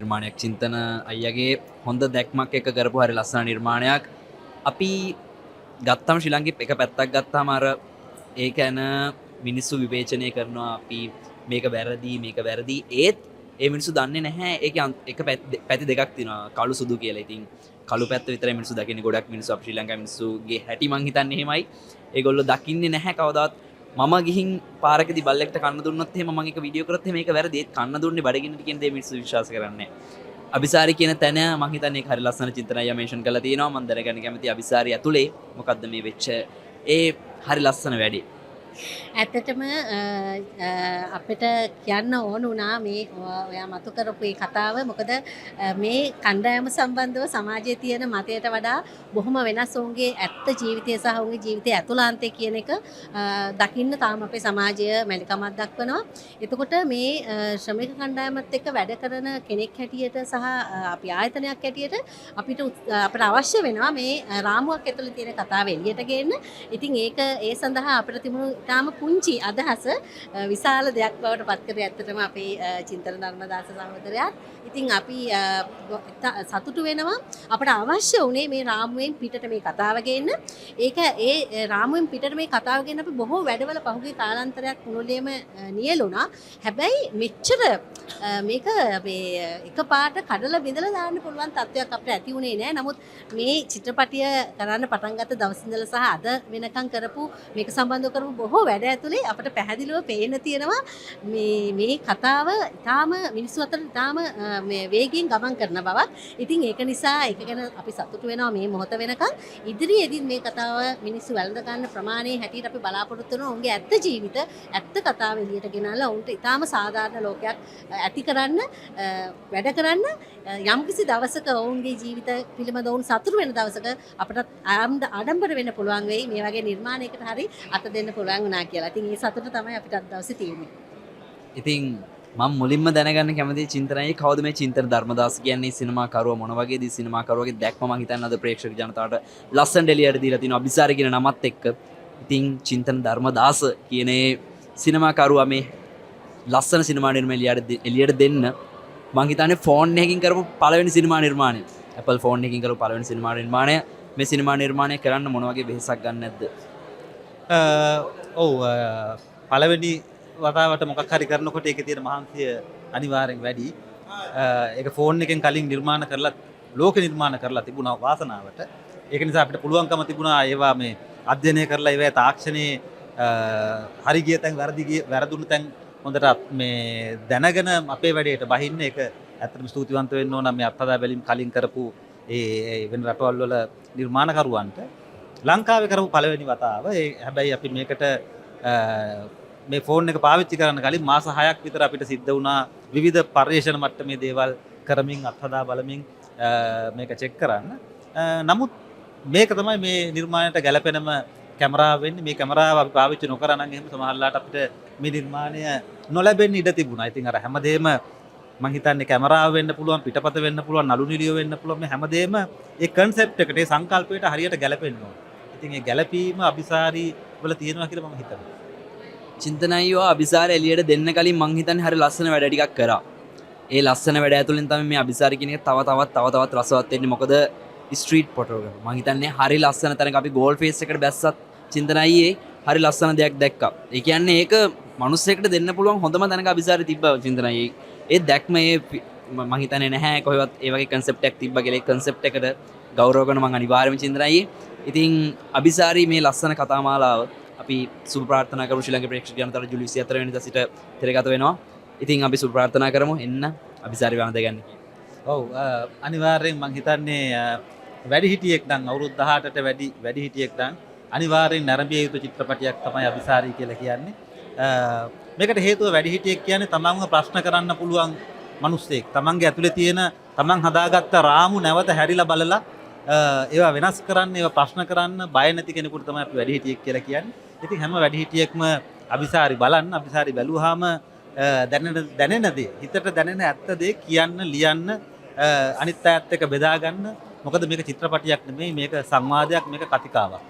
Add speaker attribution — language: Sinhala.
Speaker 1: නිර්මාණයක්, චින්තන අයියාගේ හොඳ දැක්මක් එක්ක කරපු හරි ලස්සන නිර්මාණයක්. අපි ගත්තම ශ්‍රී ලංකේ එක පැත්තක් ගත්තාම අර ඒ ගැන මිනිස්සු විවේචනය කරනවා, අපි මේක වැරදි මේක වැරදි. ඒත් ඒ මිනිස්සු දන්නේ නැහැ ඒකේ එක පැති දෙකක් තියෙනවා, කළු සුදු කියලා. ඉතින් කළු පැත්ත විතරයි මිනිස්සු දකින්නේ. ගොඩක් මිනිස්සු අපේ ශ්‍රී ලංකාවේ මිනිස්සුගේ හැටි මං හිතන්නේ එහෙමයි. ඒගොල්ලෝ දකින්නේ නැහැ කවදාවත්. මම ගිහින් පාරකදී බල්ලෙක්ට කන්න දුන්නොත් එහෙම, මං එක වීඩියෝ කරොත් එහෙම ඒක වැරදි. ඒත් කන්න දුන්නේ බඩගින්නට කියන දේ මිනිස්සු විශ්වාස කරන්නේ නැහැ. අபிසාරි කියන තැන මං හිතන්නේ ඒක හරි ලස්සන චින්තන අයියා මෙන්ෂන් කරලා තියෙනවා. මං දැනගන්න කැමතියි අபிසාරි ඇතුලේ මොකද්ද මේ වෙච්ච ඒ හරි ලස්සන වැඩේ.
Speaker 2: ඇත්තටම අපිට කියන්න ඕන වුණා මේ ඔයා මතු කරපු ඒ කතාව. මොකද මේ කණ්ඩායම සම්බන්ධව සමාජයේ තියෙන මතයට වඩා බොහොම වෙනස් ඔවුන්ගේ ඇත්ත ජීවිතය සහ ඔවුන්ගේ ජීවිතයේ ඇතුළාන්තය කියන එක දකින්න තාම අපේ සමාජය මැලිකමක් දක්වනවා. එතකොට මේ ශ්‍රමික කණ්ඩායමත් එක්ක වැඩ කරන කෙනෙක් හැටියට සහ අපි ආයතනයක් හැටියට අපිට අවශ්‍ය වෙනවා මේ රාමුවක් ඇතුළේ තියෙන කතාව එළියට ගේන්න. ඉතින් ඒ සඳහා අපිට තිබුණු ඉතාම පුංචි අදහස විශාල දෙයක් බවට පත් කරේ ඇත්තටම අපේ චින්තන ධර්මදාස සහෝදරයාත්. ඉතින් අපි සතුටු වෙනවා අපට අවශ්‍ය වුණේ මේ රාමුවෙන් පිටට මේ කතාව ගේන්න. ඒ රාමුවෙන් පිටට මේ කතාව ගේන්න අපි බොහෝ වැඩවල පහුගිය කාලාන්තරයක් මුළුල්ලේම නියැලුණා. හැබැයි මෙච්චර මේක මේ එකපාරට කඩලා බිඳලා දාන්න පුළුවන් තත්ත්වයක් අපිට ඇති වුණේ නෑ. නමුත් මේ චිත්‍රපටිය කරන්න පටන් ගත්ත දවස් ඉඳලා සහ අද වෙනකන් කරපු මේක සම්බන්ධව කරපු බොහෝ වැඩ ඇතුලේ අපිට පැහැදිලිව පේන්න තියෙනවා මේ මේ කතාව ඉතාම මිනිස්සු අතර ඉතාම මේ වේගයෙන් ගමන් කරන බවක්. ඉතින් ඒක නිසා ඒක ගැන අපි සතුටු වෙනවා මේ මොහොත වෙනකන්. ඉදිරියේදී මේ කතාව මිනිස්සු වැළඳ ගන්න ප්‍රමාණයේ හැටියට අපි බලාපොරොත්තු වෙනවා ඔවුන්ගේ ඇත්ත ජීවිත ඇත්ත කතාව එළියට ගෙනල්ලා ඔවුන්ට ඉතාම සාධාරණ ලෝකයක් ඇති කරන්න, වැඩ කරන්න, යම්කිසි දවසක ඔවුන්ගේ ජීවිත පිළිබඳ ඔවුන් සතුටු වෙන දවසක අපට ආඩම්බර වෙන්න පුළුවන් වෙයි මේ වගේ නිර්මාණයකට හරි අත දෙන්න පුළුවන් වුණා කියලා. ඉතින් ඒ සතුට තමයි අපිට අද දවසේ තියෙන්නේ.
Speaker 1: ඉතින් මම මුලින්ම දැනගන්න කැමතියි චින්තනයි කවුද මේ චින්තන ධර්මදාස කියන්නේ, සිනමාකරුවා මොන වගේද, සිනමාකරුවගේ දැක්ම මං හිතන්නේ අද ප්‍රේක්ෂක ජනතාවට ලස්සනට එළියට දීලා තිනවා අபிසාරි කියන නමත් එක්ක. ඉතින් චින්තන ධර්මදාස කියන ඒ සිනමාකරුවා මේ ලස්සන සිනමා නිර්මාණය එළියට දෙන්න මං හිතන්නේ ෆෝන් එකකින් කරපු පළවෙනි සිනමා නිර්මාණය, Apple phone එකකින් කරපු පළවෙනි සිනමා නිර්මාණය. මේ සිනමා නිර්මාණය කරන්න මොන වගේ වෙහෙසක් ගන්න නැද්ද?
Speaker 3: ඔව්, පළවෙනි වතාවට මොකක් හරි කරනකොට ඒකේ තියෙන මහන්සිය අනිවාර්යෙන් වැඩි. ඒක ෆෝන් එකෙන් කලින් නිර්මාණ කරලා ලෝක නිර්මාණ කරලා තිබුණා වාසනාවට. ඒක නිසා අපිට පුළුවන්කම තිබුණා ඒවා මේ අධ්‍යයනය කරලා ඒවා තාක්ෂණයේ හරි ගිය තැන් වැරදි ගිය වැරදුණු තැන් හොඳට මේ දැනගෙන අපේ වැඩේට බහින්න. ඒක ඇත්තටම ස්තුතිවන්ත වෙන්න ඕන මේ අත්හදා බැලීම් කලින් කරපු ඒ ඒ වෙන රටවල් වල නිර්මාණකරුවන්ට. ලංකාවේ කරපු පළවෙනි වතාව. ඒ හැබැයි අපි මේකට මේ ෆෝන් එක පාවිච්චි කරන්න කලින් මාස 6ක් විතර අපිට සිද්ධ වුණා විවිධ පර්යේෂණ මට්ටමේ දේවල් කරමින් අත්හදා බලමින් මේක චෙක් කරන්න. නමුත් මේක තමයි මේ නිර්මාණයට ගැලපෙනම කැමරාව වෙන්නේ. මේ කැමරාව අපි පාවිච්චි නොකරා නම් එහෙම සමහරලාට අපිට මේ නිර්මාණය නොලැබෙන්න ඉඩ තිබුණා. ඉතින් අර හැමදේම මං හිතන්නේ කැමරාව වෙන්න පුළුවන්, පිටපත වෙන්න පුළුවන්, නළු නිළියෝ වෙන්න පුළුවන්, මේ හැමදේම ඒ කන්සෙප්ට් එකට, ඒ සංකල්පයට හරියට ගැලපෙන්න ඕන. ඉතින් ඒ ගැලපීම අபிසාරි වල තියෙනවා කියලා මම හිතනවා.
Speaker 1: චින්තන අයියෝ අபிසාර එළියට දෙන්න කලින් මං හිතන්නේ හරි ලස්සන වැඩ ටිකක් කරා. ඒ ලස්සන වැඩ ඇතුලෙන් තමයි මේ අபிසාර කියන එක තව තවත් තව තවත් රසවත් වෙන්නේ. මොකද ස්ට්‍රීට් ෆොටෝග්‍රැෆි මං හිතන්නේ හරි ලස්සන තැනක අපි ගෝල් ෆේස් එකට බැස්සත් චින්තන අයියේ හරි ලස්සන දෙයක් දැක්කා. ඒ කියන්නේ ඒක මිනිස්සෙක්ට දෙන්න පුළුවන් හොඳම තැනක අபிසාරي තිබ්බා චින්තන අයියේ. ඒ දැක්ම ඒ මං හිතන්නේ නැහැ කොහෙවත් ඒ වගේ කන්සෙප්ට් එකක් තිබ්බා කියලා. ඒ කන්සෙප්ට් එකට ගෞරව කරන මං අනිවාර්යයෙන්ම චින්තන අයියේ. ඉතින් අபிසාරි මේ ලස්සන කතා මාලාව අපි සුබ ප්‍රාර්ථනා කරමු ශ්‍රී ලංකා ප්‍රේක්ෂක ජනතාවට. ජූලි 24 වෙනිදා සිට තිරගත වෙනවා. ඉතින් අපි සුබ ප්‍රාර්ථනා කරමු එන්න අபிසාරි වළඳ ගන්න කියලා.
Speaker 3: ඔව්, අනිවාර්යෙන් මං හිතන්නේ වැඩිහිටියෙක් නම්, අවුරුදු 18ට වැඩි වැඩිහිටියෙක් නම් අනිවාර්යෙන් නැරඹිය යුතු චිත්‍රපටයක් තමයි අபிසාරි කියලා කියන්නේ. මේකට හේතුව වැඩිහිටියෙක් කියන්නේ තමන්ව ප්‍රශ්න කරන්න පුළුවන් මිනිස්සෙක්. තමන්ගේ ඇතුලේ තියෙන තමන් හදාගත්ත රාමු නැවත හැරිලා බලලා ඒවා වෙනස් කරන්න, ඒවා ප්‍රශ්න කරන්න බය නැති කෙනෙකුට තමයි අපි වැඩිහිටියෙක් කියලා කියන්නේ. ඉතින් හැම වැඩිහිටියෙක්ම අபிසාරි බලන්න. අபிසාරි බැලුවාම දැනෙන දැනෙන දේ, හිතට දැනෙන ඇත්ත දේ කියන්න, ලියන්න, අනිත් අයත් එක්ක බෙදා ගන්න. මොකද මේක චිත්‍රපටයක් නෙමෙයි, මේක සංවාදයක්, මේක කතිකාවක්.